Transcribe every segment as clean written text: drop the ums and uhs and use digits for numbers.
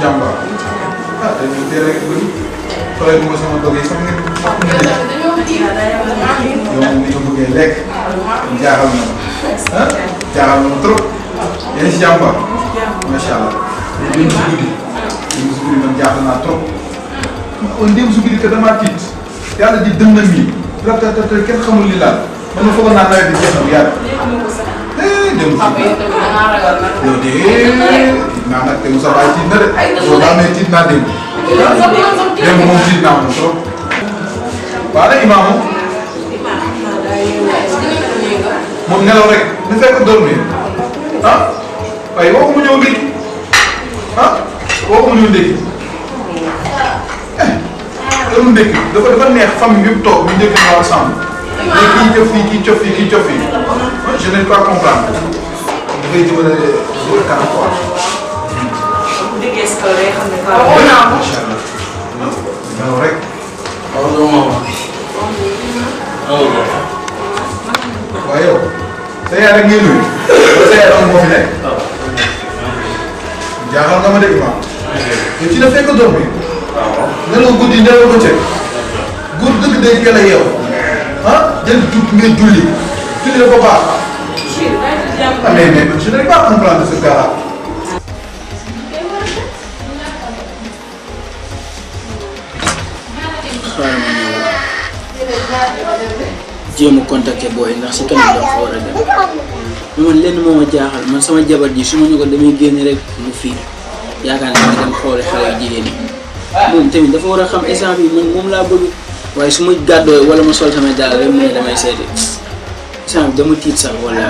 jàmbaar ah dañuy teel rek bëri xale bu ma sama dog yi sax ngeen yow moom ni nga bëggee lekk jaaxal na ma ah jaaxal na ma trop yéen si jàmbaar macha allah démb si guddi man jaaxal naa trop démb si guddi que damaa tiit yàlla di dëm na mii te kenn xamul li laal man ma foogoon naa nawet bi jeex na bu yàgg démb si yow de naa nag te Moussa Baye tiit na de soo daa amee tiit naa démb démb moom tiit naa moom trop waaw nag Imaam moom nelaw rek na fekk dormir ah waaye woo ko mu ñëw ndékki ah woo ko mu ñëw ndékki loolu ndékki dafa neex famille yëpp toog ñu ndékki ñu ensemble mais kii cof fii kii cof fii kii cof fii je n'ai pas comprendre dafay jëmale kanam quoi. macha allah nelaw rek. waaye yow sa yaay rek ngay nuyu wala sa yaay dong moo fi nekk jaaxal nga ma de Imaam yow ci la fekk doom bi nelaw guddi nelaw bëccëg góor dëgg day teel a yeew ah jël tuut ngay julli dafa baax ah mais je n'arrive pas à comprendre ce gars-là. jéem a contacter booy ndax si kanam dafa war a dem man lenn moo ma jaaxal man sama jabar ji su ma ñu ko damay génn rek mu fii yaakaar naa ne dem xooli xale yu jigéen ñi moom tamit dafa war a xam instant bi man moom laa bëgg waaye su ma gàddoo wala ma sol samay daal rek mu ne damay seeti instant bi dama tiit sax wala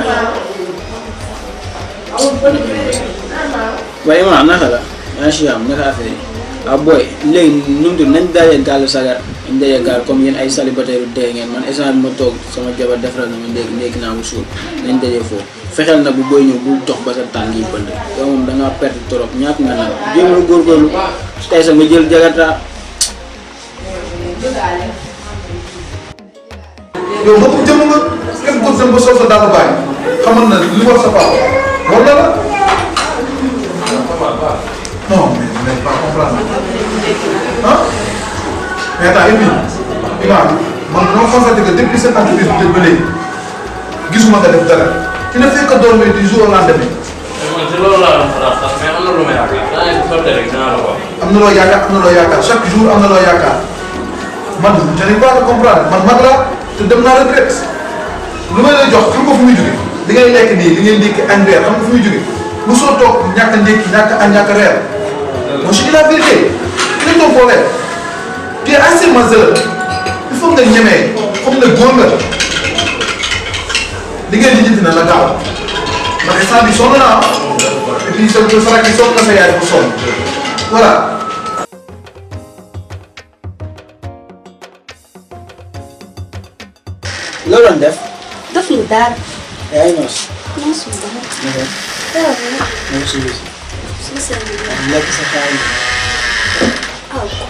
waaye ma naka la yaa si am naka affaire yi ah booy léegi nu mu tudd nañ dajee gàllu sagar nañ dajee gaal comme yéen ay célibataire yu dee ngeen man instant bi ma toog sama jabar defaral na ma léegi naa mu suul nañ dajee foofu fexeel na bu booy ñëw bul dox ba sa tànk yi bënd yow moom da ngaa perte trop ñaata nga nag jéem a góorgóorlu tey sax nga jël jagarta. yow nga ko jëm nga kenn ko jëm ba sol sa daal bàyyi xamal na li war sa papa war na la non mais je n'ai pas comprendre ah mais attends et puis Imaam man dama constaté que depuis cette entreprise bi ba léegi gisuma nga def dara tu ne fais que dormir du jour au lendemain. man ci loolu laa doon xalaat sax mais am na lu may yaakaar daa ngi sottee rek dinaa la ko wax. am na loo yaakaar chaque jour am na loo yaakaar man je n'ai pas à comprendre man mag laa te dem naa retraite lu may lay jox xam nga fu muy jóge li ngay lekk nii li ngay ndékki añ reer xam nga fu muy jóge lu soo toog ñàkk a ndékki ñàkk a añ ñàkk a reer moi je dis la vérité quel est ton problème tu es assez majeur il faut nga ñemee xam ne góor nga li ngay lijjanti na la gaaw ndax instant bi sonn naa et puis sa rakk yi sonn na sa yaay bu sonn voilà. loo doon def. def lu daal. yaa ngi noos. mosul dara. merci beaucoup. si seen bi. lekk sa xaalis.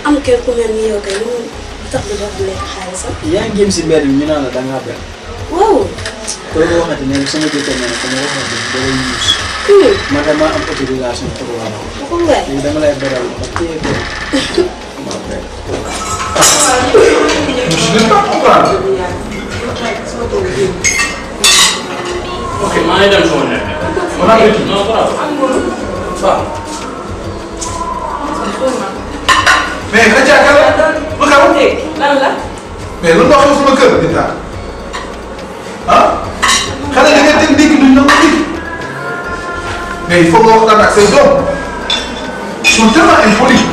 am kenn ku mel ni yow kay lu tax du doon lekk xaalisam. yaa ngi génn si mbedd mi ñu naan la da ngaa benn. waaw. loolu boo waxati ne sama jëkkër ne sama waxati da lay ñuus. man damaa am autorisation pour waa ko. waxul waay. léegi dama lay beral ba téye ko. je n'ai pas comprendre. ok maa ngi dem sama nekk. bon appétit. non waaw. mais nga jàkkaarloo lu xew. lan la. mais lan moo xew sama kër Binta ah xale da ngay teg ndékki duñ nangu ndékki mais il faut nga waxtaan ak say doom ils sont tellement impolis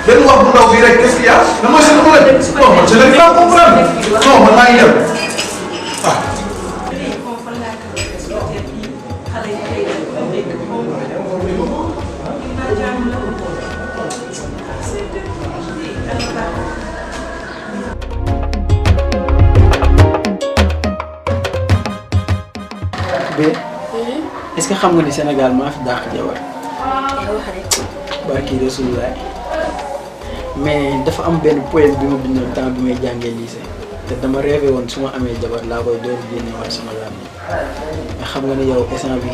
benn wax bu ndaw bii rek qu'est-ce qu'il y a lan mooy seen problème non man je n'arrive pas à comprendre non man maa ngi dem ah. est-ce que xam nga ni Sénégal maa fi dàq jabar barki Rasulullah mais dafa am benn poème bi ma bindoon temps bi may jàngee lycée te dama rêvé woon su ma amee jabar laa koy door génneewaat sama laam mais xam nga ni yow instant bi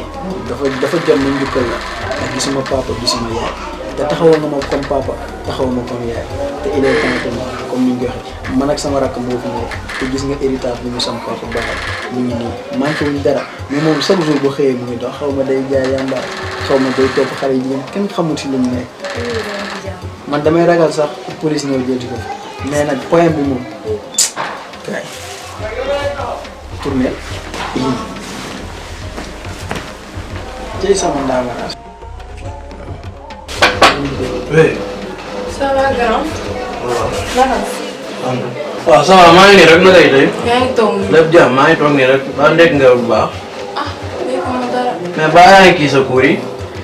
dafa jot na njukkal la ndax gisuma papa gisuma yaay te taxawoo nga ma comme papa taxawoo ma comme yaay te il est temps tamit comme ni ñu ko waxee man ak sama rakk boo fi ñëw te gis nga héritage bi ñu sama papa baaxal ñu ngi nii manqué wuñ dara mais moom chaque jour bu xëyee mu ngi dox xaw ma day jaay yàmba xaw ma day topp xale yi jigéen kenn xamul si lu mu nekk man damay ragal sax police ñëw jël ko mais nag point bi moom kay tournel ci sama ndaamaraas. oui. ça va grand. waaw ça va maa ngi nii rek na lay tey. yaa ngi toog nii. lépp jàmm maa ngi toog nii rek ba ndekk nga bu baax. léegi moom dara. mais ba yaa ngi kii sa cours yi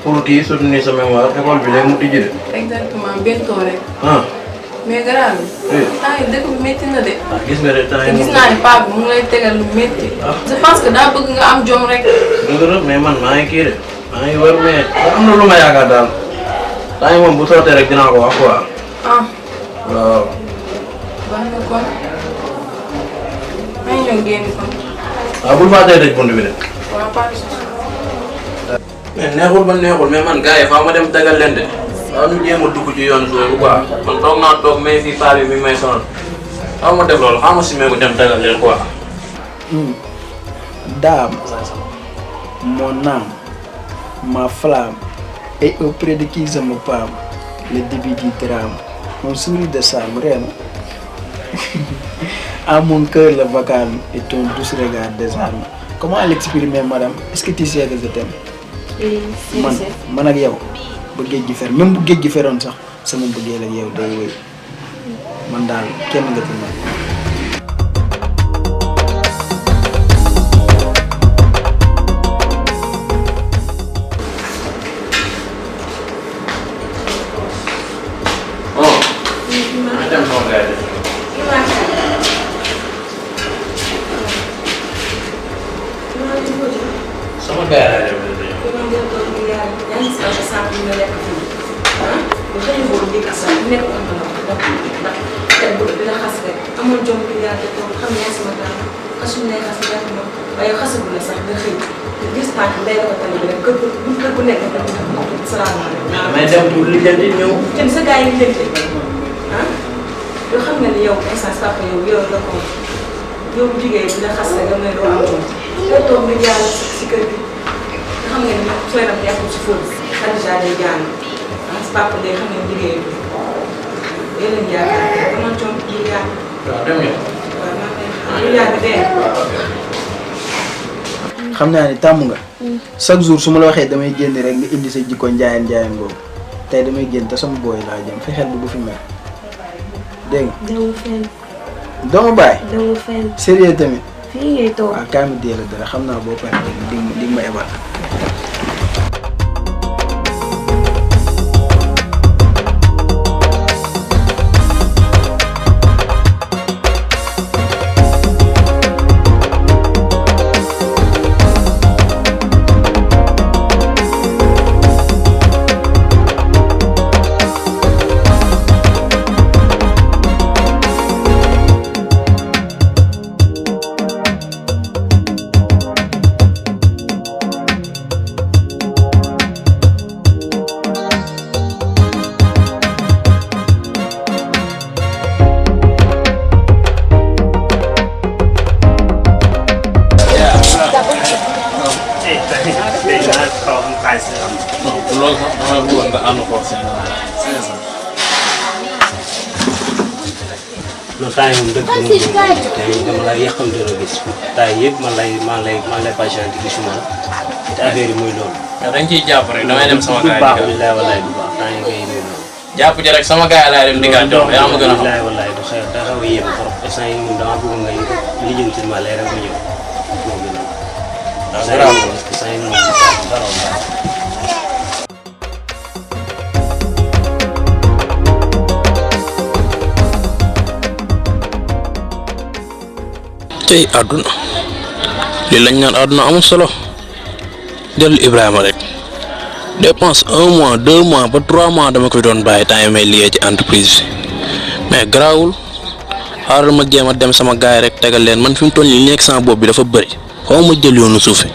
pour kii soutenir sa mémoire école bi léegi mu tijji de. exactement bentoo rek. mais grand bi. oui temps yii dëkk bi métti na de. gis nga de temps te yi gis naa ne paa bi mu ngi lay tegal lu métti. je pense que daa bëgg nga am jom rek. dëgg la mais man maa ngi kii de maa ngi wër mais am na lu ma yaakaar daal temps yi moom bu sottee rek dinaa ko wax quoi. waaw. baax na kon. maa ngi ñëw génn kon. waaw bul fàttee tëj bunt bi de. waaw paa bi. mais neexul ba neexul mais man gars yi faa ma dem dagal leen de. waaw ñu jéem a dugg ci yoon sooy quoi man toog naa toog mais fii paa bi mi may sonal xaw ma def loolu xaw ma simee ko dem dagal leen quoi. Dame, mon âme, ma flamme, et auprès de qui je me pâme, le début du drame, mon sourire de Sam, reine. À mon cœur le vacarme et ton douce regard désarme. Comment l'exprimer, madame? Est-ce que tu sais que je t'aime? Oui, man ak yow ba géej gi fer même bu géej gi feroon sax sama bëggeel ak yow day wéy man daal kenn nga ci man. sama gars laa dem mais dem pour li leen di ñëw. jëm sa gars yi ñu leen yoo xam nga ni yow instant papa yow la ko yow bu jigéen bi la xas rek nga may doo am jom yow toog nga jàll si kër gi nga xam nga ni nag sooy ram yàqul si fóot Khadija day jàng sa papa day xam ne liggéey bi yéen leen yaakaar dama jom ñu yàgg. waaw dem ñu. waaw maa ngi lay ñu yàgg dee. xam naa ni tàmm nga chaque jour su ma la waxee damay génn rek nga indi sa jikko njaayeen boobu tey damay génn te sama booy laa jëm fexeel bu fi mer dégg nga. dama fenn. doo ma bàyyi. dama fenn. sérieux tamit. fii ngay toog. waaw kaay ma dee la dara xam naa boo paree di ma ebal. loolu sax damay bëggoon nga ànd ko seen non temps yii moom dëgg moom dama lay yàqamte la gis temps yëpp man lay patienté gisuma la te affaire yi muy loolu. dañ ciy jàpp rek damay dem sama gars yi. bu baax billaay wallaay bu baax temps yii ngay muy loolu. jàpp ji rek sama gars yi laay dem diggaat jox yaa ma gën a xam. billaay wallaay du xew da xaw a yéeme trop instant yii moom dama bëgg ngay lijjanti ma lay rek mu ñëw moo gën a. waaw garaaw parce que instant yii moom dara tey àdduna li lañ naan àdduna amul solo dellu Ibrahima rek dépense 1 mois 2 mois ba 3 mois dama koy doon bàyyi temps yi may liggéey ci entreprise bi mais garaawul xaaral ma jéem a dem sama gaay rek tegal leen man fi mu toll nii li nekk sama bopp bi dafa bëri xaw ma jël yoonu suufi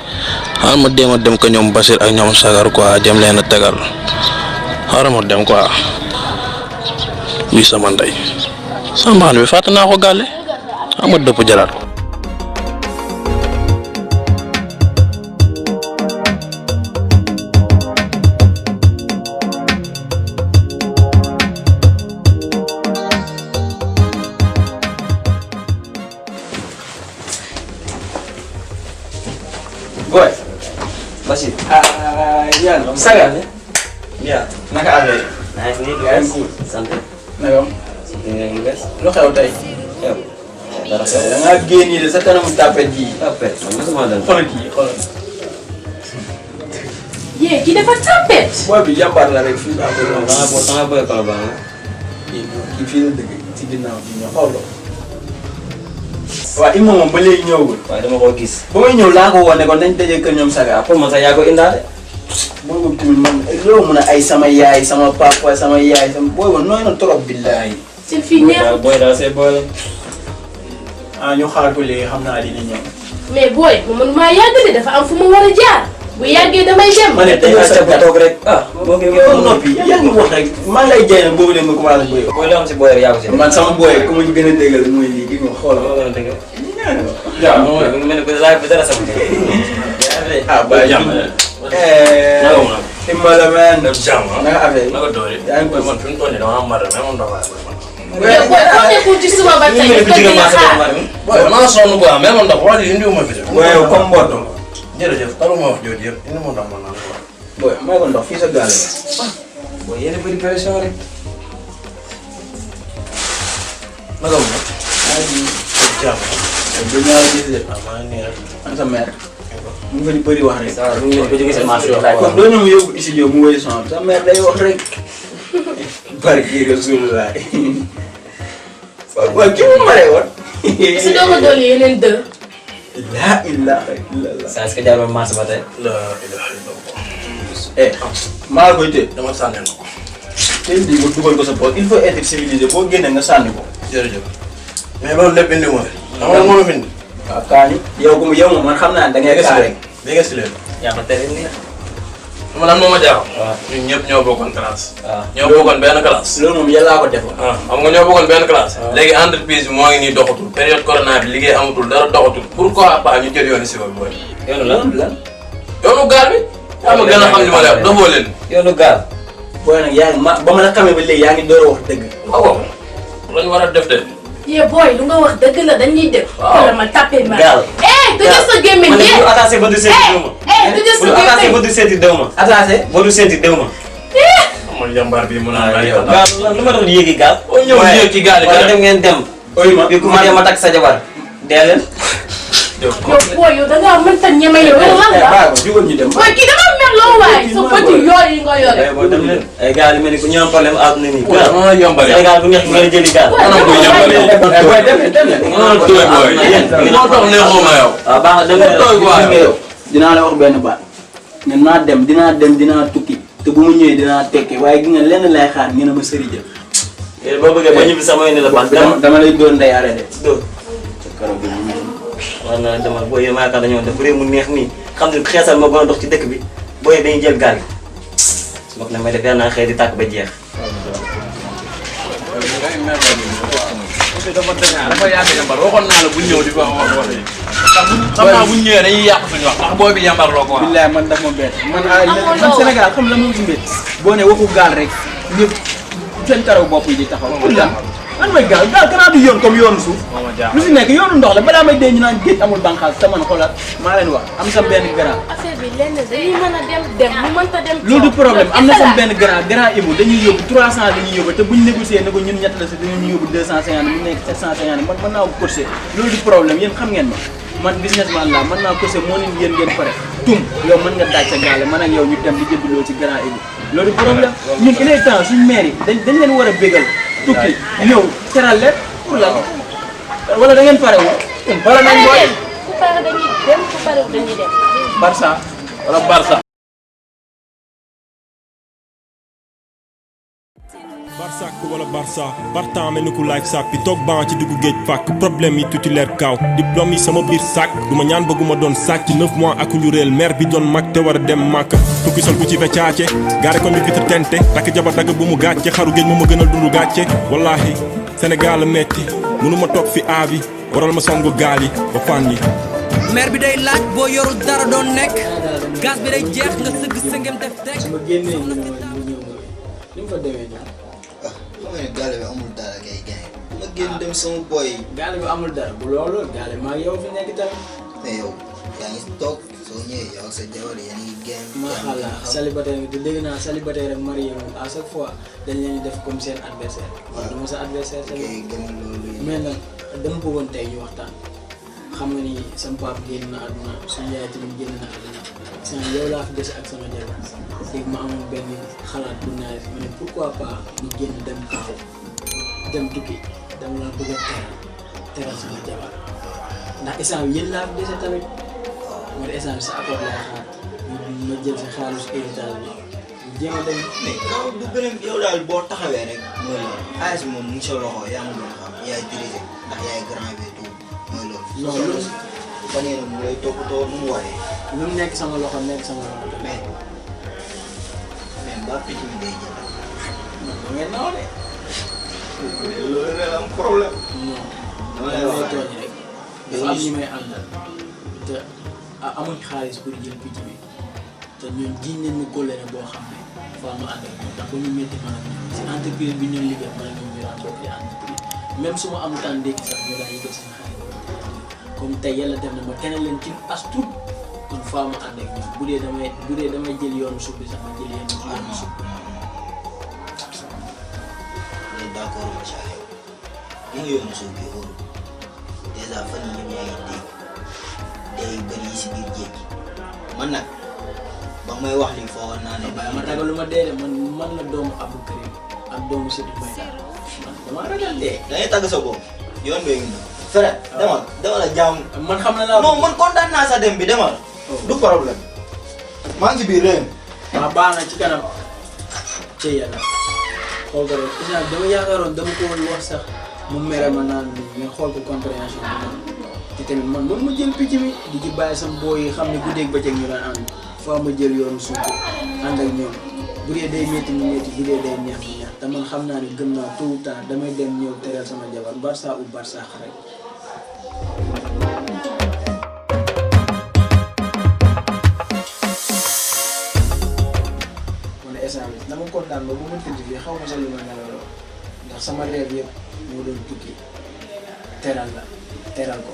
xaaral ma jéem a dem ko ñoom Basir ak ñoom Sagar quoi dem leen a tegal xaaral ma dem quoi oui sama ndey sambaan bi fàtte naa ko gàlle ama dëpp jalaat ko. Boy, Basit. Yan, saga. Ya, naka affaire. Nice nih, Guys. Santai. Naka Tinggal guys. lu xew tey. Ya. Darah Da nga génn de sa kanamu tapet ji. apa? Mana semua dan. Xoolal kii xoolal. Yee kii dafa tapet. Boy bi jàmbaar la rek fii daa ko doon. Tengah boy kalau bang. Kii fii la dëgg ci ginnaaw bi ñoo xool ko. Waaw Ima moom ba léegi ñëwagul. Wah, itu mau kau kis. Ba may ñëw laa ko wane ko nañ daje kër ñoom Saga. Apa masa ya kau indah? Booy boobu tamit man loolu mun a ay sama yaay sama papa sama yaay sama booy boobu nooy na trop billahi. Seen fii neexul. Boy dah saya boy. Ah ñu xaar ko léegi xam naa dina ñëw. mais booy man maa yàgg de dafa am fu ma war a jaar bu yàggee damay dem. Ma ne tey Tengah sa cepet bopp. tau grek. Ah, mau kau Yow noppi yaa ngi wax rek maa ngi lay jaay nag boobu leen nga commencé bëri. Boy dah masih boy ya aku sih. Man sama booy ku ma ci gën a déggal mooy lii gis nga xoolal. Oh, kau tengok. Ya, Mana kau live betul sama. ah bàyyi jàmm Imala man. jàmm Naka affaire yi. naka doori yaa ngi ko man fi mu toll nii dama mar mais man dama yow booy foo nekkul ci suba ba tey est-ce que di nga xaar. boy maa sonn quoi mais man ndax waa ji indiwuma fi de Booy yow comme mboto. jërëjëf talu ma wax jooju yëpp indi ma ndox man naan quoi Booy may ko ndox fii sa gaal la. Boy, ini beri pression rek. naka mu jàmm Du ñaar gis de. maa ngi nii rek An sa mère. Mu ngi fa di bëri wax rek. Sa rumah kau juga sama masuk. Kon doo ñëw mu yóbbu studio mu woy son sa mère day wax rek. Barki Rasulullah. Waaw kii mu maree woon. est-ce que doo ko dolli yeneen deux. La ilaha illallah. Saya sekedar masuk batai. la ilaha illallah Eh, maa koy tëj. dama sànneel ko Tey di ko dugal ko sa poche il faut être civilisé boo génnee nga sànni ko. jërëjëf mais loolu lépp indi ma fi xam nga moo fi indi Waaw kaani. Yow moom man xam naa da ngay kaa rek. bi nga si leen Yang penting ini. man lan moo ma jaaxal Waaw. ñun ñëpp ñoo bokkoon classe Waaw. ñoo bokkoon benn classe Loolu moom yàllaa ko defoon. ah xam nga ñoo bokkoon benn classe léegi entreprise bi moo ngi nii doxatul période corona bi liggéey amatul dara doxatul pourquoi pas ñu jël yoonu si boobu booy Yoonu lan? lan. yoonu gaal bi yaa ma gën a xam li ma lay wax dofoo leen Yoonu gaal. Booy nag yaa ngi ba ma la xamee ba léegi yaa ngi door a wax dëgg. waaw lañu war a def de yee booy lu nga wax dëgg la dañuy dem. wala ma tapé ma. Gaal. tëjee sa gémmiñ Man yee. bu attaché ba du seeti dew ma. tëjee sa Bu attaché ba gémmiñ. du seeti dew ma. Attaché. Ba du seeti dew ma. man jàmbaar bi mu naan ay Gaal lan lu ma doon yéegi gaal. oo ñëw ñëw ci gaal yi Wala dem ngeen dem. Oy ma. Bi ku ma dem ma takk sa jabar. Dee leen. yow booy yow da ngaa mënta ñeme yow yow lan la. Baago jugal ñu dem. booy kii dama mel loo waay sa bëti yooyu nga yore. Boo dem leen. Ay gaal yi mel ni ku ñu am problème àdduna nii. waaw dama yombal yow Sénégal bu neex nga jëli gaal. anam ko yombal yow Booy dem leen. mënoon tooy booy ñoo toog neexoo ma yow Waaw baax na dem leen. tooy quoi yow Dinaa la wax benn baat. Ne naa dem dinaa tukki. Te bu mu ñëwee dinaa tekki waaye gi nga lenn lay xaar ngeen ne ma sëri jël. Yéen boo bëggee ba ñibbi sama yéen la baax. Dama lay doon ndey arrêté. Dóor. Karo bi mu war na demal booy yi ma yaakaar dañoo def réew mu neex nii xam ne xeesal ma gën a dox ci dëkk bi booy yi dañuy jël gaal gi su ma ko ne may def yàlla naa xëy di tàkk ba jeex. dafa yàgg yambar waxoon naa la bu ñëw di ko wax wax yi xam naa bu ñëwee dañuy yàq suñu wax ndax booy bi yambar loo ko wax billaay man daf ma bett man Sénégal xam la moom si mbét boo ne waxu gaal rek ñëpp seen karaw bopp yi di taxaw pour lan man mooy gaal kanaa du yoon comme yoonu suuf lu si nekk yoonu ndox la balaa may dee ñu naan géej amul banqaas te man xoolal maa leen wax am sa benn grand affaire bi lenn dañuy mën a dem mu mënta dem. loolu du problème am na sama benn grand Ibou dañuy yóbbu 300 la ñuy yóbbu te buñ négocier ne ko ñun ñett la si dañu yóbbu 250 mu nekk 750 man mën naa ko courser loolu du problème yéen xam ngeen ma man businessman la mën naa courser moo leen yéen ngeen pare tum yow mën nga daaj sa gaale man ak yow ñu dem di jënduloo ci grand Ibou loolu du problème ñun il est temps suñ maire yi dañ leen war a bégal tukki ñëw teral leen pour la wala da ngeen pare wu pare nañ booy ku pare dañuy dem ku pare dañuy dem. Barça wala Barça Barsak wala Barça partant mel ni ku laaj sac bi toog ban ci diggu géej fàkk problème yi titulaire kaaw diplôme yi sama biir sac du ma ñaan bëgguma doon sàcc 9 mois ak ñu réel mère bi doon mag te war a dem màkk tukki sol ku ci fecaace gaare ko mi vitre tente takk jabar dagg bu mu gàcce xaru géej moo ma gënal dundu gàcce wallahi Sénégal metti mënuma toog fi aabi waral ma songu gaal yi ba fan yi mère bi day laaj boo yorul dara doon nekk gaz bi day jeex nga sëgg sëngem def teg ma génnee ñu ni mu fa demee nii xam nga ne gaale bi amul dara kay gaay ma génn dem sama boy yi gaale bi amul dara bu loolu gaale maa yow fi nekk tamit mais yow yaa ngi toog soo ñëwee yow ak sa jabar yéen a ngi game macha allah célibataire nga te dégg naa célibataire ak marié moom à chaque fois dañ leen di def comme seen adversaire waaw dama sa adversaire tamit mais nag dama bëggoon tey ñu waxtaan xam nga ni sama papa génn na àdduna suñu yaay tamit génn na àdduna seen yow laa fi dese ak sama jabar léegi ma amoon benn xalaat bu naaj ma ne pourquoi pas ñu génn dem kaaw dem tukki dama la bëgg a teral sama jabar ndax instant bi yéen laa fi dese tamit moo tax instant bi sa accord laa xaar ma jël sa xaalis héritage bi ñu jéem a dem. mais kaw du beneen yow daal boo taxawee rek mooy loolu xaalis moom mu ngi sa loxo yaa ma gën a xam yaay dirigé ndax yaay grand bi tout mooy loolu. non loolu fan yéen a mu lay toppatoo nu mu waree. lu mu nekk sama loxo nekk sama loxo. mais ba picc mi day jël. non da ngeen naaw de. loolu rek am problème. non dama lay wax tooñ rek. dafa am ñi may àndal te amuñ xaalis pour jël picc bi te ñun jiñ nañ ñu kóllëre boo xam ne faa ma ànd ak ñoom ndax ba ñu métti man ak ñoom si entreprise bi ñun liggéey man ak ñoom ñu daan bokk ci entreprise même su ma am temps ndékki sax ñu daan yëgal seen xaalis comme tey yàlla def na ma keneen leen ci as tuut kon faa ma ànd ak ñoom bu dee damay jël yoonu suuf bi sax ma jël yoonu suuf bi. d'accord macha allah yow yoonu suuf bi wóorul dèjà fan yii ñëpp yaa ngi dégg day bëri yi si biir géej gi man nag ba may wax li foo naa ne. waaye man ragal lu ma dee de man la doomu Abdou Karim ak doomu Sédhiou Mbaye man damaa ragal dee. da ngay tàgg sa bopp yoon bee ngi nii. frère demal a jàmm. man xam na laa non man kontaan naa sa dem bi demal. du problème. maa ngi ci biir réew mi. waaw baax na ci kanam. ci yàlla. xool ko rek isaan dama yaakaaroon dama ko woon wax sax mu mere ma naan mais xool ko compréhension bi noonu te tamit man mën ma jël picc mi di ci bàyyi sama booy yi xam ne guddeeg bëccëg ñu daan ànd faa ma jël yoonu suuf ànd ak ñoom bu dee day métti mu métti bu dee day neex mu neex te man xam naa ne gëm naa tôt ou tard damay dem ñëw teral sama jabar Barça ou Barça rek. dama kontaan ba bu ma tëdd fii xaw ma sax lu ma nelawoo ndax sama rêve yëpp moo doon tukki teral ko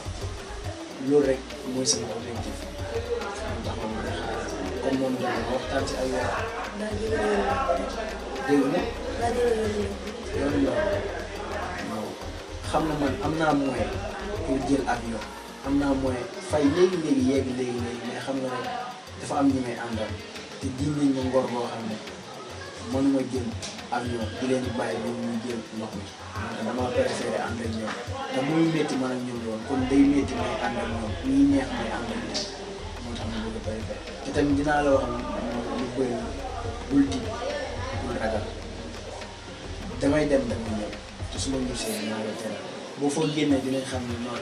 loolu rek mooy sama objectif moo tax ma mën a xaaral comme moom daal ma waxtaan ci ay weer. dégg nga yoonu yoon waaw xam na man am naa moyen pour jël avion am naa moyen fay léegi mais xam nga rek dafa am ñi may àndal te diñ nañ ma ngor boo xam ne mënuma jël avion di leen di bàyyi ba ñuy jël ndox mi damaa préféré ànd ak ñoom te muy métti man ak ñoom loolu kon day métti may ànd ak ñoom ñuy neex may ànd ak ñoom moo tax ma bëgg a préféré te tamit dinaa la wax lu bëri bul tiit bul ragal damay dem ñëw te su ma ñibbisee dinaa la teral boo foo génnee dinañ xam ne non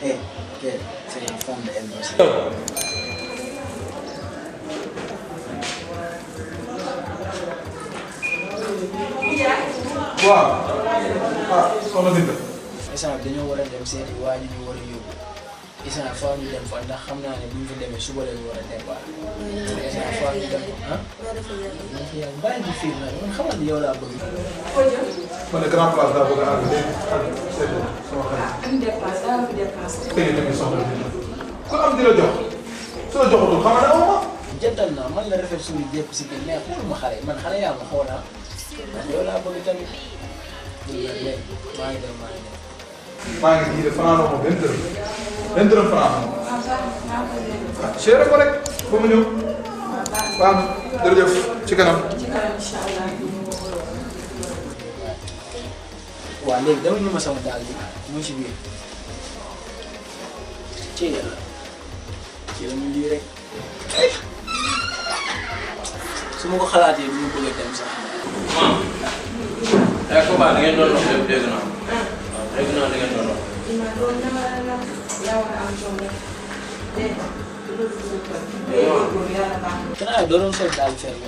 c'est la femme de El Barça. waaw ah soxna Binta. instant dañoo war a dem seeti waa ji ñu war a yóbbu instant faa ñu dem fa ndax xam naa ne bu ñu fa demee suba la ñu war a départ. instant faa ñu dem ah. bàyyi ji fii nag man xamal ni yow laa bëgg. ma ne grand place daa bëgg a àgg léegi ak seetlu sama xarit. am dépasse daa am dépasse. tey tamit soxna Binta ku am di la jox su la joxatul xam nga ne jëntal naa man la rafet suñu jépp si biir mais xool ma xale man xale yaa ma xoolaa yow laa bëgg tamit maa ngi dem. maa ngi nii de fanaanoo ko 20 heures 20 heures fanaanoo ah cher ko rek ba mu ñëw baax na jërëjëf ci kanam. waaw léegi dama ñu ma sama daal bi mu ci biir ci yàlla ci la mu lii rek su ma ko xalaatee du ma bëgg a dem sax. Ecco papa da ngeen doon wax lépp dégg naa dégg naa da ngeen doon wax. Kenapa dorong saya daal ferme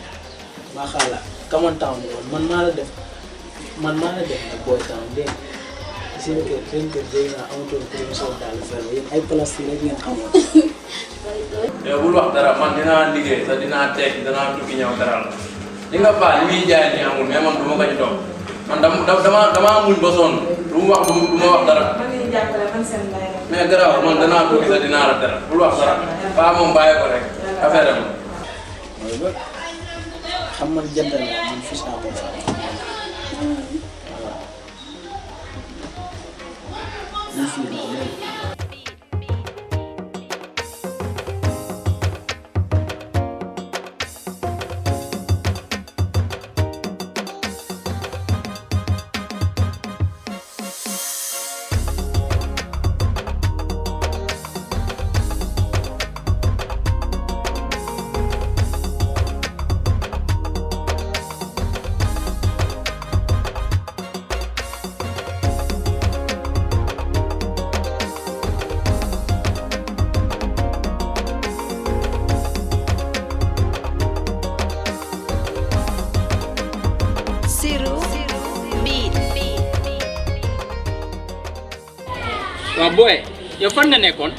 makala kaman town man maa la def nag boy town dégg seen kër dégg naa amatoon pour mu sol daal ferme yéen ay place rek ngeen xamoon. yow bul wax dara man dinaa liggéey te dinaa tekki danaa tukki ñëw dara la li nga baax li muy jaay ni amul mais man du ma ko ci toog man dama muñ ba sonn du ma wax dara. mais garaaw man danaa tukki te dinaa la dara bul wax dara ba moom bàyyi ko rek affaire am. mooy loolu xam man jëndal naa man fis naa ko fa waaw booy yow fan nga nekkoon.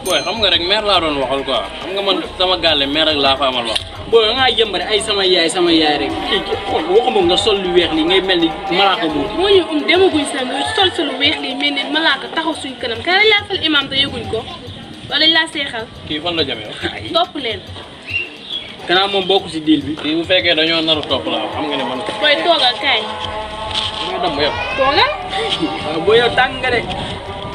booy xam nga rek mère laa doon waxal quoi xam nga man sama gàlle mère rek laa fa amal wax. booy nga jëmbare ay sama yaay rek kii waxuma nga sol lu weex li ngay mel ni malaaka moom. moo ñu demaguñ sa nga sol sa lu weex li mel ni malaaka taxaw suñ kanam ka lañ laa fal imam te yëguñ ko wala dañ laa seexal. kii fan la jamee topp leen. kanaa moom bokk si deal bi. kii bu fekkee dañoo naru topp la xam nga ne man. booy toogal kaay. dama dem yow. toogal. waaw booy yow tàng nga de.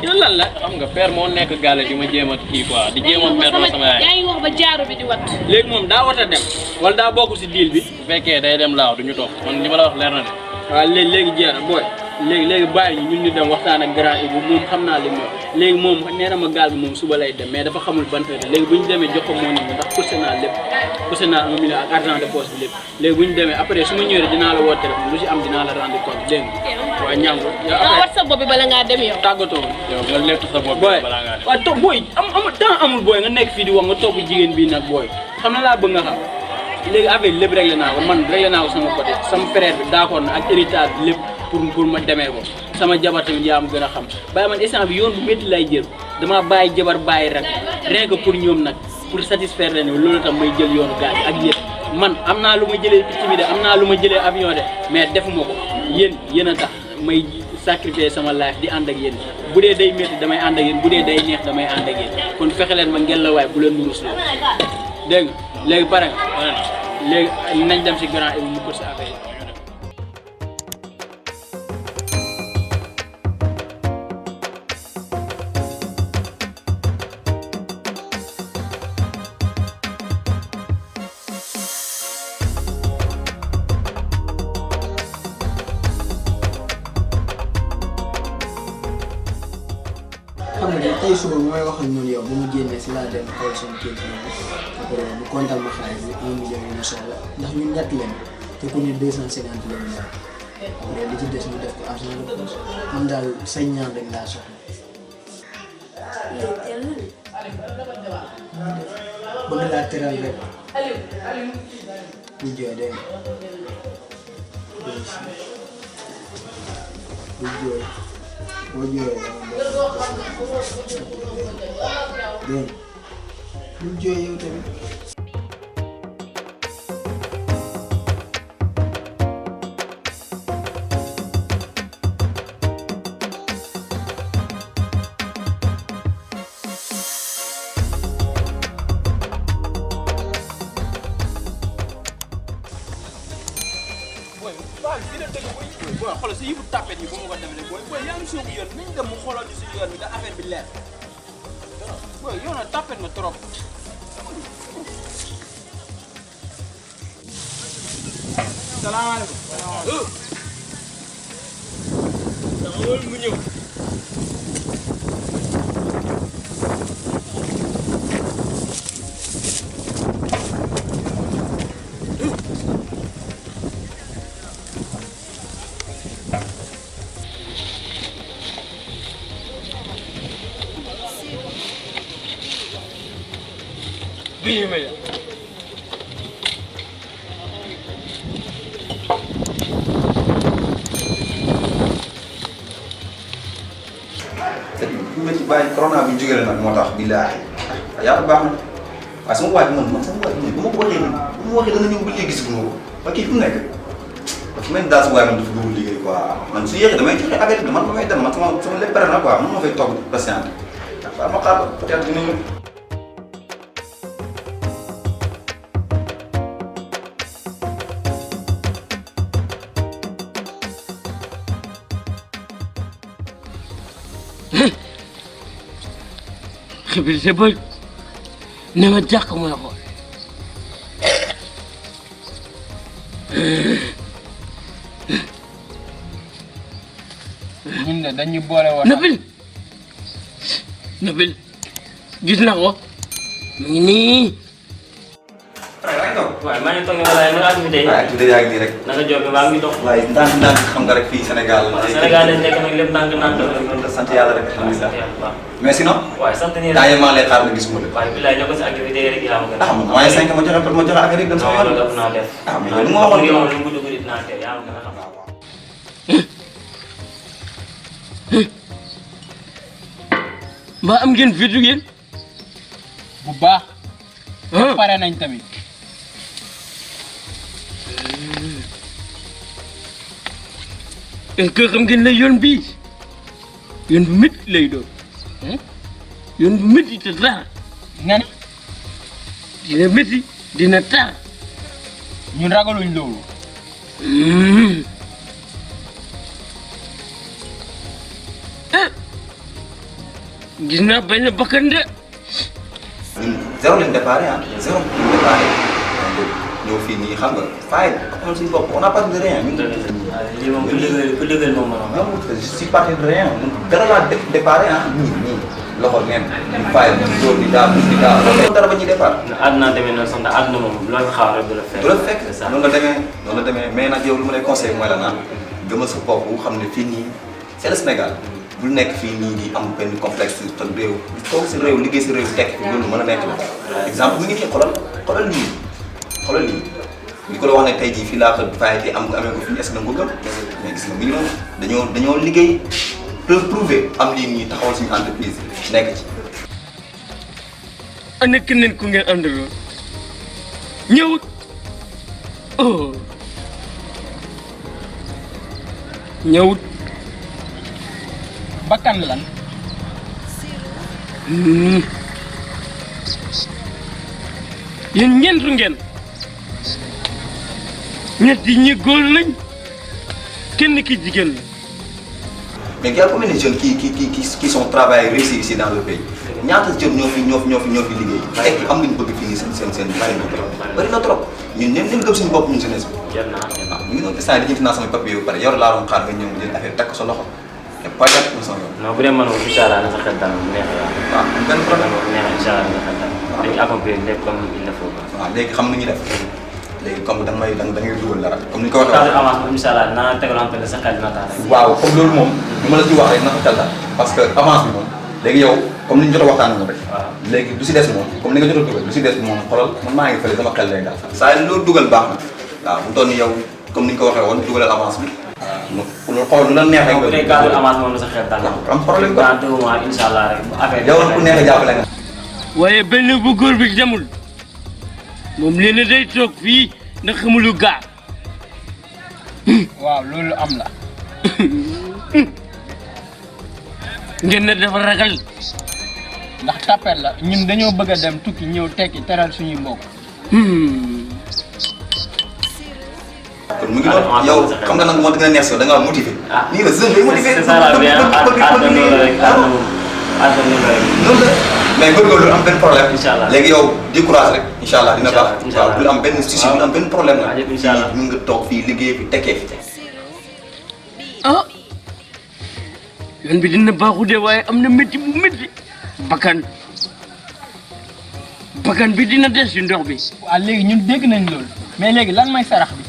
yow lan la xam nga père moo nekk gàlle di ma jéem a kii quoi di jéem a mer sama yaay. yaa ngi wax ba jaaru bi di wat. léegi moom daa war a dem wala daa bokk si deal bi. bu fekkee day dem laaw duñu toog man li ma la wax leer na de. waaw léegi jeex na booy léegi bàyyi ñun ñu dem waxtaan ak grand Ibou moom xam naa li mu léegi moom nee na ma gaal bi moom suba lay dem mais dafa xamul ban heure léegi bu ñu demee jox ko moo ni ndax poussé naa lépp poussé naa 1 million ak argent de poche bi lépp léegi bu ñu demee après su ma ñëwee dinaa la woo téléphone lu si am dinaa la rendre compte dégg nga waaw ñàngu yow après wat sa bopp bi bala ngaa dem yow. tàggatoo yow nga létt sa bopp bi balaa ngaa dem. waaw toog booy temps amul booy nga nekk fii di wax nga topp jigéen bii nag booy xam na laa bëgg nga xam léegi affaire lépp réglé naa ko man réglé naa ko sama côté sama frère bi d'accord na ak héritage bi lépp pour ma demee ko sama jabar tamit yaa ma gën a xam bàyyi man instant bi yoon bu métti lay jël dama bàyyi jabar bàyyi rek rien que pour ñoom nag pour satisfaire leen loolu tam may jël yoonu gaal ak yéen man am naa lu ma jëlee picc bi de am naa lu ma jëlee avion de mais defuma ko yéen a tax may sacrifier sama life di ànd ak yéen bu dee day métti damay ànd ak yéen bu dee day neex damay ànd ak yéen kon fexe leen ma ngeen la waay bu leen murus leen dégg nga léegi pare nga léegi nañ dem si grand Ibou mu ko si affaire yi. xam nga tey suba bu may wax ak ñun yow bu mu génnee si laa dem xool seen kër gi après mu kontal ma xaalis bi 1 million yi mu soxla ndax ñun ñett leen te ku ne 250 lañu ñaar après li ci des ñu def ko argent de poche man daal say ñaan rek laa soxla. bëgg laa teral rek ñu jooy dégg nga ñu jooy boo jooyee dégg nga jooy yow tamit. booy xoolal sa yëfu tapet yi bu ma ko demee booy yaa ngi soobu yoon nañ dem mu xoolal ñu suñu yoon bi da affaire bi leer booy yow na tapet nga trop. salaamaaleykum. dama loolu mu ñëw. Bismillah. bu ma ci bàyyi corona bi jógee nag moo tax billaahi yàlla baax na waaye sama waaj man sama waaj bu ma ko waxee bu ma waxee dana ñëw ba léegi gis nga ko ba kii fu mu nekk dafa mel ni daal sama waay man dafa dugg liggéey quoi man su yéexee damay joxe affaire bi man ba may dem man sama lépp pare na quoi man ma fay toog patient waaw ma xaar peut-être dina ñëw. xibir sa bët ne ma jàkk mooy xool ñun de dañu boole woon. Nabil gis na ko mu ngi nii. waaye maa ngi toog walaay naka activité yi. waaw activité yaa ngi nii rek. naka job bi maa ngi dox. waaye ndànk xam nga rek fii Sénégal. Sénégal lañ nekk nag lépp ndànk. sant yàlla rek alhamdulilah. mais sinon. waaye sant nii temps yii maa lay xaar nga gis ma la. waaye bilaay ñoo ko si activité yi rek yaa ma gën a. ah man maa ngi 5 ma joxe affaire yi dem sama yoon. loolu ëpp naa def. ah mais yow li ma waxoon yow lu mu dugg dinaa teew yaa ma gën a xam. mbaa am ngeen fitu ngeen bu baax. pare nañ tamit. est-ce que xam ngeen ne yoon bii yoon bu métti lay doon yoon bu métti te tar nga ne dina métti dina tar ñun ragaluñ loolu. gis naa benn bakkan de. ñun zéro lañ déparé ah zéro lañ déparé ñëw fii nii xam nga fay xamal suñu bopp on n'a pas de rien ñun. lii moom ku dëggal moom ma non je suis parti de rien dara laa déparé ah nii loxo neen di fay di dóor di daal di daal loolu dara ba ñuy départ. àdduna demee noonu sax ndax àdduna moom loo fi xaar rek du la fekk. du la fekk noonu la demee mais nag yow lu ma lay conseillé mooy la naan gëmal sa bopp xam ne fii nii c'est le Sénégal bul nekk fii nii di am benn complexe te réew toog si réew liggéey si réew tekk loolu mën a nekk la exemple mi ngi nii xoolal lii ñu ko la wax ne tey jii fii laa ko fayete amee ko fii est-ce que da nga ko gëm mais gis nga mi ngi noonu dañoo liggéey prouver am lii nii taxawal suñu entreprise nekk ci. ana keneen ku ngeen àndaloon ñëwut oh ñëwut bakkan lan. yéen ñeentu ngeen ñett ñi góor lañ kenn ki jigéen la. mais il y a combien de jeunes qui sont travaillés réussi ici dans le pays ñaata jeunes ñoo fi liggéey tekki am nañu bëgg fii nii seen bari na trop ñun ñeen gëm suñu bopp ñun jeunesse bi. waaw ñu ngi doon instant dañuy finance samay papier yu pare yor laa doon xaar nga ñëw jël affaire takk sa loxo te pas takk ko sama yoon. non bu dee man moom incha allah na sa xel dal bu neexee waaw. waaw benn problème bu neexee incha allah na sa xel dal. dañuy accomplir lépp comme il le faut. waaw léegi xam nañu def léegi comme da ngay dugal dara comme ni ko waxee. carte avance moom incha allah naa tegalante ne sa xel dina taal rek. waaw comme loolu moom li ma la ci wax rek na ko xel daal parce que avance bi moom léegi yow comme ni ñu jot a waxtaan moom rek. waaw léegi du si des moom comme ni nga jot a dugal du si des moom xoolal man maa ngi fële sama xel lay daal. saa yi loolu dugal baax na waaw bu toll nii yow comme ni ñu ko waxee woon dugalal avance bi. waaw loolu xool lu la neex rek. bu dee carte avance moom la sa xel daal. am problème quoi dans 2 mois incha allah rek affaire yow ku neex a jàppale nga. waaye benn bu góor bi demul moom nee na day toog fii ndax xamulu gaar. waaw loolu am la. ngeen ne dafa ragal. ndax tapet la ñun dañoo bëgg a dem tukki ñëw tekki teral suñuy mbokk. kon mu ngi doon yow xam nga nag moo gën a neex si yow da ngaa motivé. nii la jeune day motivé. c'est ça la bien noonu la mais góorgóorlu am benn problème. incha allah léegi yow décourage rek. incha allah dina baax waaw bul am benn souci bul am benn problème nag. incha allah mën nga toog fii liggéey fi tekkee fi. ah yoon bi dina baaxu de waaye am na métti bu métti. bakkan bi dina des ci ndox bi. waaw léegi ñun dégg nañ loolu mais léegi lan mooy sarax bi.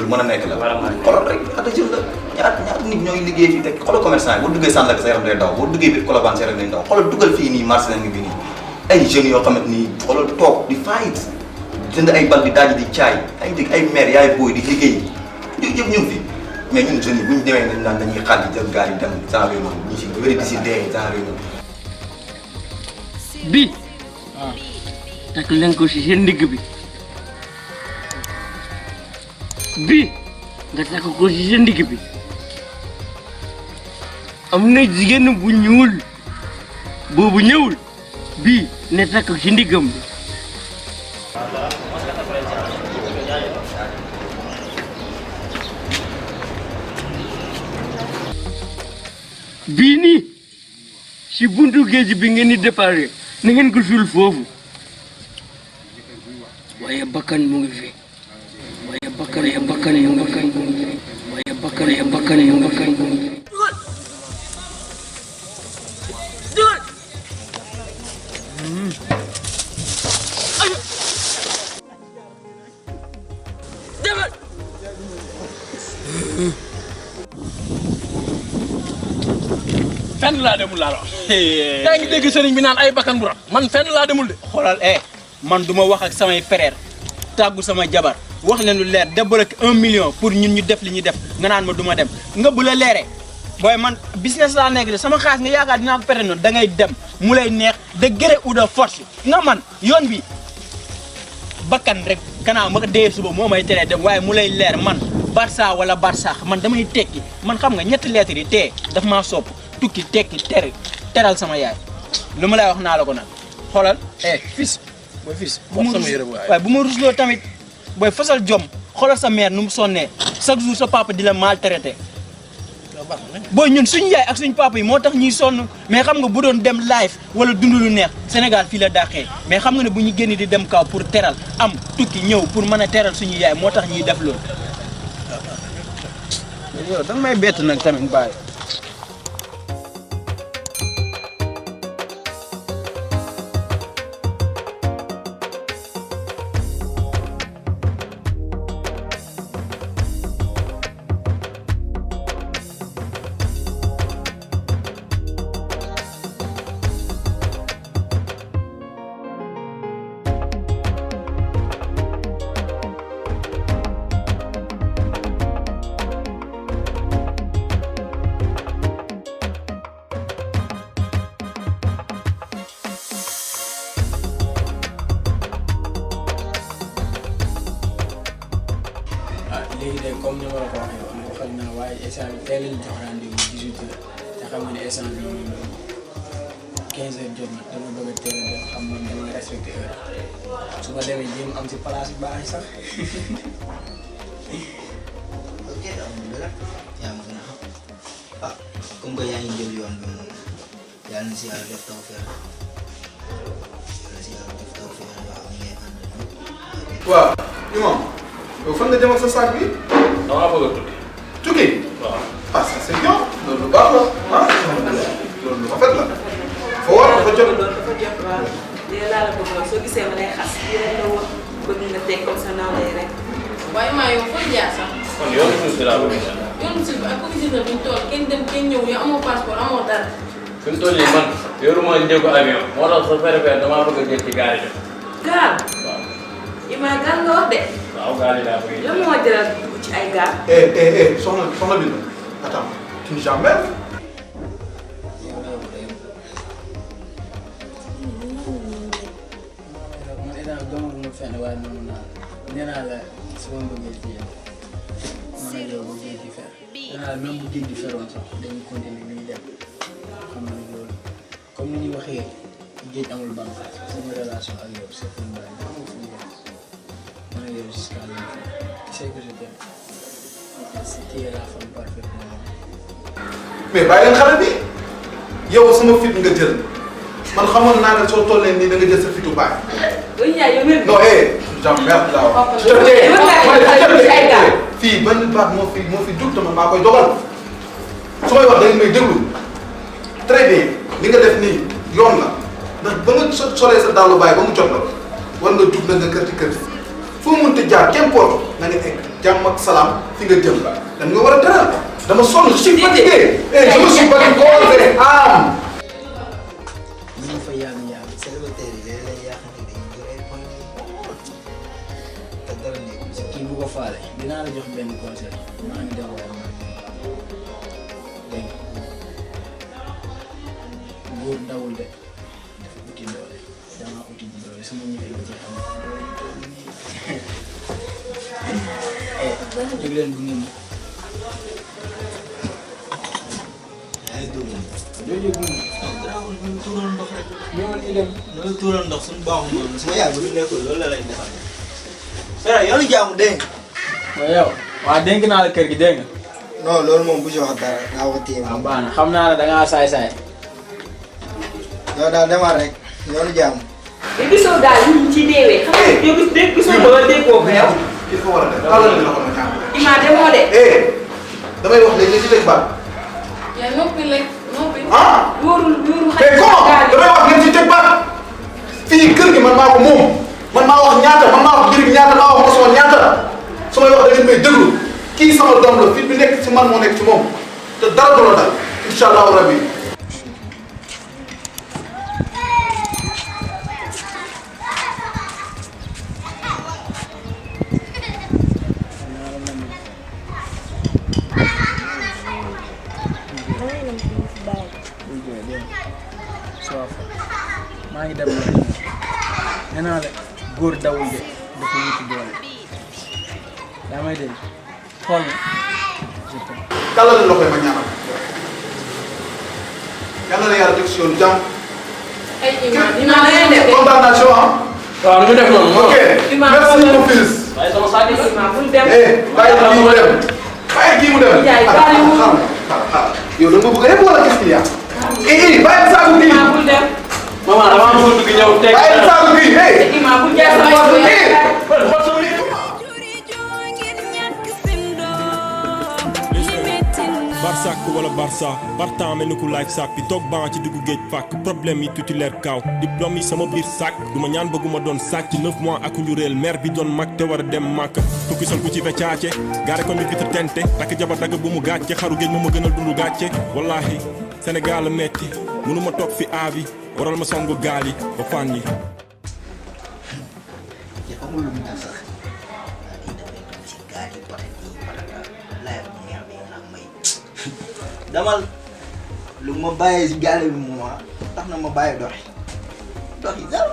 lu mën a nekk la xoolal rek ñaata jël la ñaata nit ñooy liggéey fii te xoolal commerçant yi boo duggee Sandaga sa yaram day daw boo duggee biir Colobane sa yaram day daw xoolal dugal fii nii marché na ngi bi nii ay jeunes yoo xamante ni xoolal toog di fight jënd ay bal di daaj di caay ay dégg ay maire yaay booy di liggéey yooyu yëpp ñu ngi fi mais ñun jeunes yi bu ñu demee nañ naan dañuy xal di jël gaal yi dem genre yooyu noonu ñu si bëri di si dee genre yooyu noonu bi takk leen ko si seen ndigg bi bi nga takk ko si seen ndigg bi am na jigéen bu ñuul boobu ñëwul bii ne takk si ndiggam bi bii nii si buntu géej bi ngeen di déparé na ngeen ko suul foofu waaye bakkan mu ngi fi waaye bakkan mu ngi fi waaye bakkan mu ngi fi fenn laa demul laa la wax. yaa ngi dégg sëriñ bi naan ay bakkan bu rat man fenn laa demul de. xoolal man duma wax ak samay frère tàggu sama jabar wax leen lu leer débloqué 1 million pour ñun ñu def li ñuy def nga naan ma duma dem nga bu la leeree booy man business laa nekk de sama xaalis nga yaakaar dinaa ko perte noonu da ngay dem mu lay neex de gré ou de force nga man yoon bi bakkan rek kanaa ma ko dee suba moo may teree dem waaye mu lay leer man Barça wala Barsax man damay tekki man xam nga ñetti lettres yi tee daf maa sopp tukki tekki teral sama yaay lu ma lay wax naa la ko nag xoolal fils booy fils wax sama yërëm waaye bu ma rusloo tamit booy fasal jom xoolal sa mère nu mu sonnee chaque jour sa papa di la maltraité booy ñun suñu yaay ak suñu papa yi moo tax ñuy sonn mais xam nga bu doon dem live wala dund lu neex Sénégal fii la dàqee mais xam nga ne bu ñu génn di dem kaw pour teral am tukki ñëw pour mën a teral suñu yaay moo tax ñuy def loolu yow danga may bett nag tamit bàyyi léegi de comme ni ma la ko waxee woon waxal naa waaye instant bi tey lañ jox rendez-vous 18h te xam nga ne instant bi 15h jot na dama bëgg a teel a dem xam nga dama respecté heure su ma demee jéem am si place yu baax yi sax. ok alhamdulilah yaa ma gën a xam ah comme que yaa ngi jël yoon bi moom yàlla na si yàlla def tawfeex yàlla si yàlla def tawfeex waaw ñu ngi ànd ak waaw imam yow fan nga jëm ak sa sac bi. damaa bëgg a tukki. tukki. waaw ah ça c'est bien loolu lu baax la ah loolu lu rafet la. foo war dafa jot. dafa jot waaw lii laa la bëgg wax soo gisee ma lay xas lii rek la wax bëgg nga teg comme ça naaw lay rek. waaye maa yow fooy jaar sax. kon yoonu suuf si laa bëgg a jaar. yoonu suuf bi ak commissaire bi ñu toll kenn dem kenn ñëw yow amoo passeport amoo dara. fi mu toll nii man yoruma njëgu avion moo tax sa préfère damaa bëgg a jël ci gaal yi dem. gaal. waaw. Ima gaal nga wax de. waaw gaal yi laa bëgg a lan moo jaral dugg ci ay gaal. soxna bi attends tu n'es jamais. man état doomam mu fenn waaye noonu nee naa la su ma bëggee fii man ak yow ba géej gi fer nee naa la même bu géej gi feroon sax dañuy continuer li ñu dem xam nga loolu comme ni ñuy waxee géej amul bànqaas suñu relation ak yow c'est pour moi xam nga fu ñu dem man ak yow jusqu'à la fin tu sais que je t'aime tu es la femme parfaite pour moi. mais bàyyi leen xale bi yow sama fit nga jël man xamoon naa ne soo tollee nii da nga jël sa fitu baay. non j'emmerde là. fii ban baat moo fi jug tamit maa koy dogal su may wax da nga may déglu très bien li nga def nii yoon la ndax ba nga solee sa dàllu baay ba mu jot la war nga jug na nga kër ci kër foo mënta jaar qu'importe na nga egg jàmm ak salaam fi nga jëm dañ nga war a teral dama sonn je suis fatigué je me suis battu corps et âme. ñu fa yàgg célibataire yi léeg-léeg yaa xam ne dañuy jël ay points te dara nekkul si kii bu ko faale dinaa la jox benn conseil maa ngi dem waaye maa ngi dégg nga góor dawul de dafa uti doole damaa uti ji doole sama ñëwee ba ci xam jóg leen bu ngeen ay dugg doo jóg mu garaawul ñu tuural ndox rek ñëwal ñu dem loolu tuural ndox suñu baaxul moom sama yaay bu ñu nekkul loolu la lay defal frère yoonu jaamu dégg nga yow waa dénk naa la kër gi dégg nga non loolu moom bu ci wax dara naa ko téye moom baax na xam naa ne dangaa saay-saay yow daal demal rek yoonu jaamu te gisoo daal ñu ci deewee xam nga yow gisoo ba déggoo ko yow il faut war a def tàllal bi la ko ma ñaan. Ima demoo de damay wax léegi ci teg baat. yaa noppi rek noppi. ah wóorul mais comment damay wax ngeen ci teg baat fii kër gi man maa ko moom man maa wax ñaata man maa wax jëriñ ñaata maa wax mosoo ñaata su may wax da ngeen may déglu kii sama doom la fit bi nekk ci man moo nekk ci moom te dara du la dal incha allahu rabbi. maa ngi dem nag nee naa la góor dawul de dafa wuti doole daa may dégg xool na kàlla la loxoy ma ñaanal yàlla na yàlla def si yoonu jàmm. ay Ima kontaan naa ci waaw. waaw lu ñu def noonu. ok merci mon fils. waaye sama saa di Ima bul dem. bàyyi kii mu dem bàyyi kii mu dem. Ndiaye bàyyi mu dem. yow da nga bëgg a yëpp wala qu'est-ce qu'il y a. bàyyi saako kii. Ima bul dem. maman dama am bëgg ñëw teg. bàyyi saako kii Ima bul jaay sa bopp Barsak wala Barça partant mel ni ku laaj sac bi toog ban ci diggu géej fàkk problème yi titulaire kaaw diplôme yi sama biir sac du ma ñaan bëgguma doon sàcc 9 mois ak njuréel mère bi doon mag te war a dem màkk tukki sol ku ci fecaace gaare ko mi vitre tente takk jabar dagg bu mu gàcce xaru géej moo ma gënal dundu gàcce wallahi Sénégal a metti mënuma toog fi aabi waral ma songu gaal yi ba fan yi damal lu ma bàyyee si gaale bi moom tax na ma bàyyi doxi dara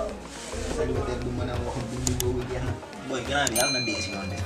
célibataire du mën a wax dundu boobu jeex na booy gannaaw bi yàlla na dee si yoon de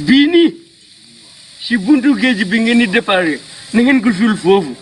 bii nii si buntu géej bi ngeen di déparé na ngeen ko suul foofu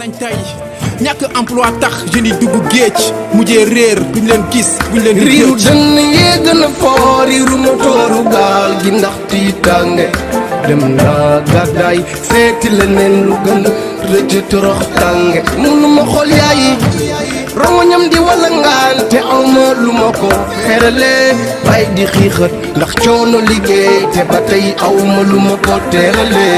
nañ tey ñàkk emploi tax jeunes yi dugg géej mujjee réer duñ leen gis buñ leen riiru dënn yee gën a foor riiru motooru gaal gi ndax tiitange dem naa gàddaay seeti leneen lu gën a rëcc torox tànge mënuma xool yaayi rongoñam di wala ngaan te awma lu ma ko xerale bay di xiixat ndax coono liggéey te ba tey awma lu ma ko teerale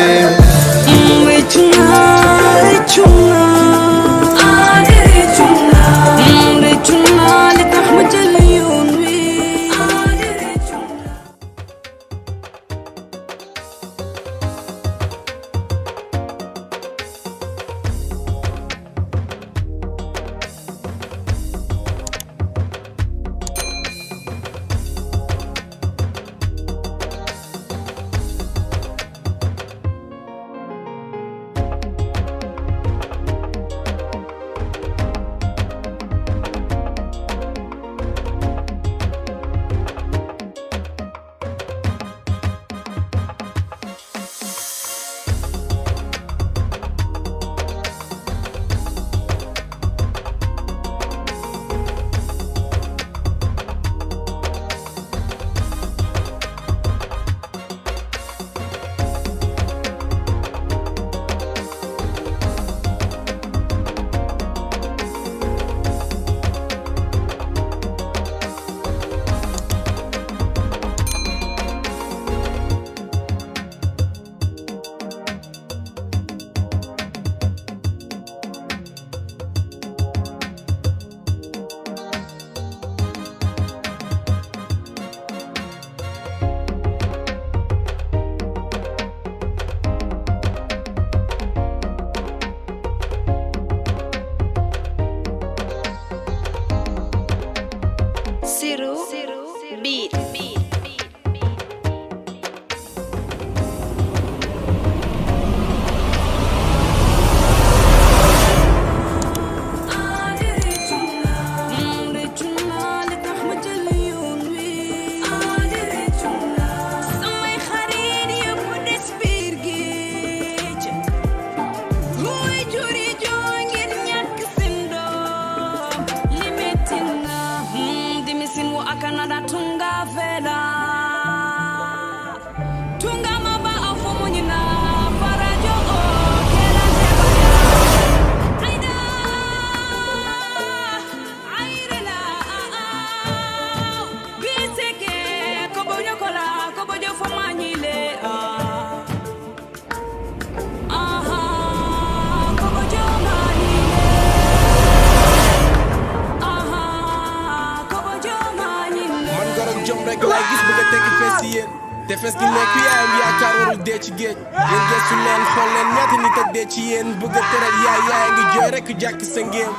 tefes gi nekk yaayam yaakaar warul dee ci géej yéen gëstu leen xool leen ñaata nit ak dee ci yéen bëgg a teral yaay ngi jooy rek jàkk sa ngéem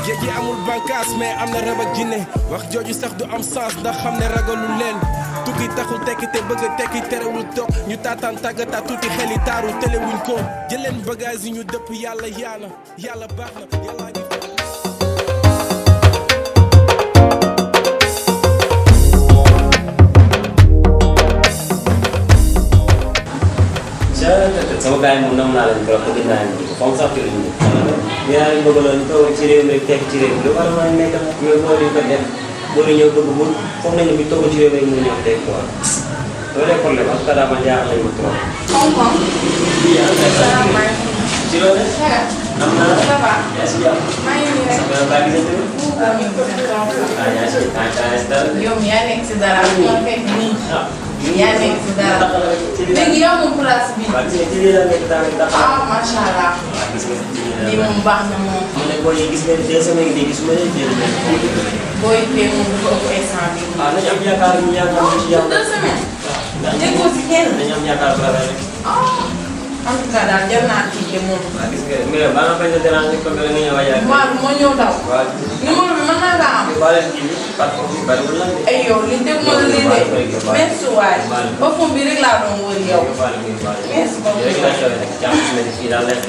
géej gi amul bànkaas mais am na rab ak jinne wax jooju sax du am sens ndax xam ne ragalu leen tukki taxul tekki te bëgg a tekki terewul toog ñu taataan tàggataat tuuti xel yi taaru telewuñ ko jëleen bagage yi ñu dëpp yàlla baax na yàlla ngi sama gars yi moom nam naa leen trop bëgg naa leen comme sax ci liñ ñu naa leen bëgg loon toog ci réew mi rek tekk ci réew mi lu war a mën a nekk ñoom moo leen ko def boo ñëw bëgg bu foog nañu bi toog ci réew mi mu ñëw teg quoi loolu problème parce que daa ma jaaxal nañu trop ci loolu am naa yaa si jàpp sama baa gisante yaa si yow yaa nekk si dara yaa nekk si dara léegi yow moom place bi macha allah lii moom baax na moom mu ne boo gis ngeen 2 semaines yi gisuma leen jël booy tee moom du ko ëpp instant bi nañu am yaakaar ñu yaakaar ci yàlla 2 semaines déggoo si kenn nañu am yaakaar bu rafet en tout cas daal jar naa tiite moom gis nga mais ba nga bañ a déranger ko nga ñëw waajal moo ñëw daw numéro bi mën naa kaa am wala kii bi par bi bariwul la ay yow li dégg ma la lii de merci waay ba foofu bi rek laa doon wër yow merci beaucoup rek la xewee nag jàpp si ne fii daal nekk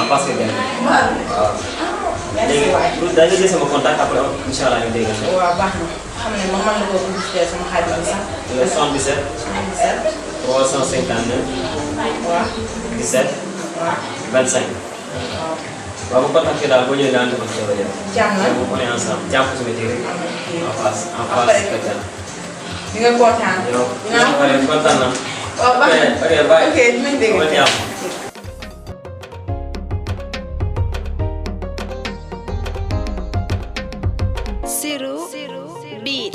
en face que benn waaw léegi dañu jël sama contact après incha allah ñu dégg waaw baax na xam ne ma mën na ko publicité sama xarit bi sax 77 359 waaw 17 waaw 25 waaw bu ko takkee daal boo ñëwee daan defal sa rajo. Jàmm la on est ensemble jàpp suñu téere. en face Katia. di nga kontaan. dinaa kontaan na. waaw baax na ok bye. ok dinañ dégg. Siru beat.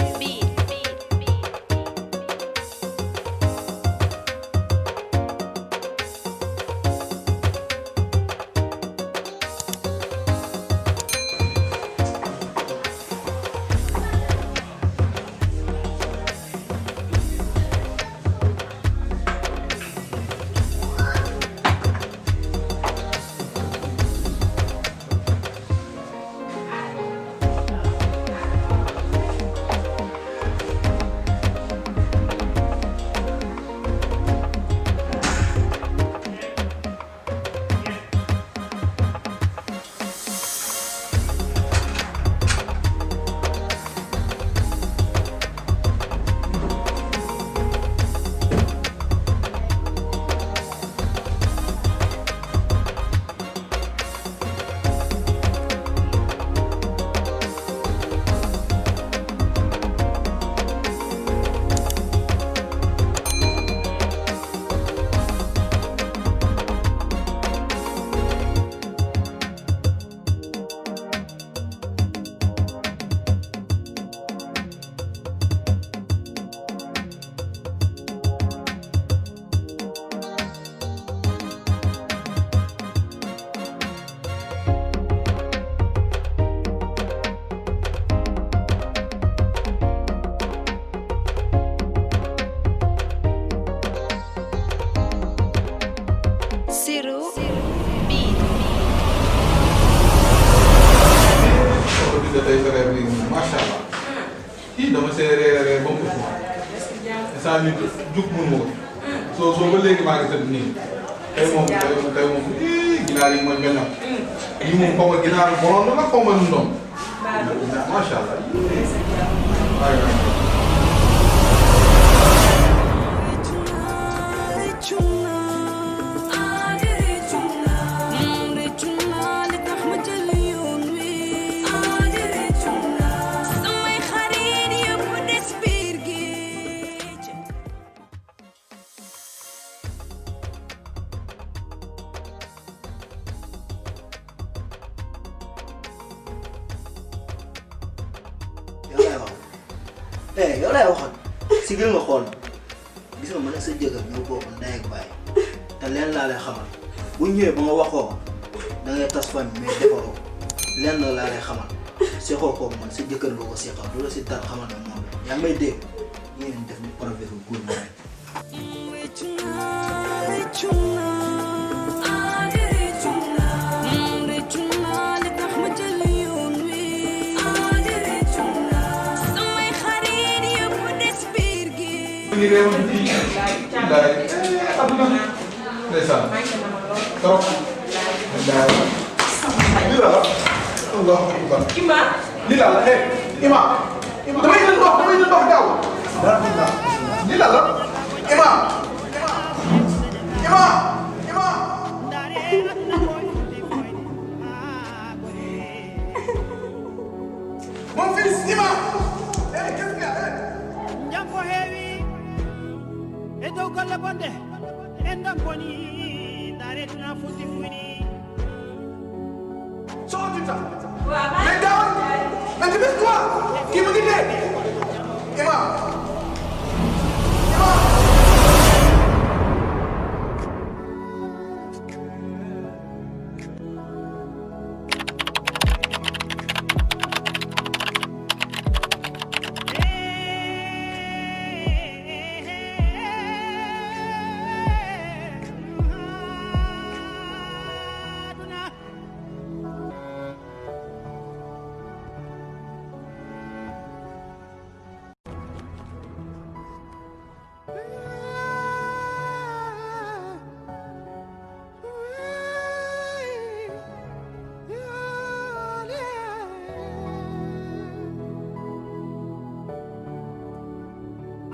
Siru beat. Masya Allah. Ih, dama seere ba mu sa nit juk mun mo. So ba legi ma ngi tëdd nii. Tey moom ginaar yi mooy benn. Yi moom xaw ma ginaar borom la xaw ma ndom. Masya Allah. yow lay waxoon si gën nga xool gis nga mën a sa jëkkër ñoo bokk ndey ak baay te leen laa lay xamal bu ñëwee ba nga waxoo da ngay tas famille mais defaroo leen la laa lay xamal seexoo kooku man sa jëkkër nga ko seexal du la si dara xamal ne moom yaa may dégg ngeen def ni professeur góor ma rek Ini dia mesti dari apa namanya? Desa. Terus dari Lila. Allah Akbar. Ima. Lila, Ima. Demi nendok jauh. Lila, Ima. Ima. Ima. Mon fils, Ima. Qu'est-ce qu'il y a? Jambo hewi e dow golle bonde en ɗam boni daretuna futti fuyni Sortita. Mais down. Mais dépêche-toi. Qui me dit Ima.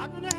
aduna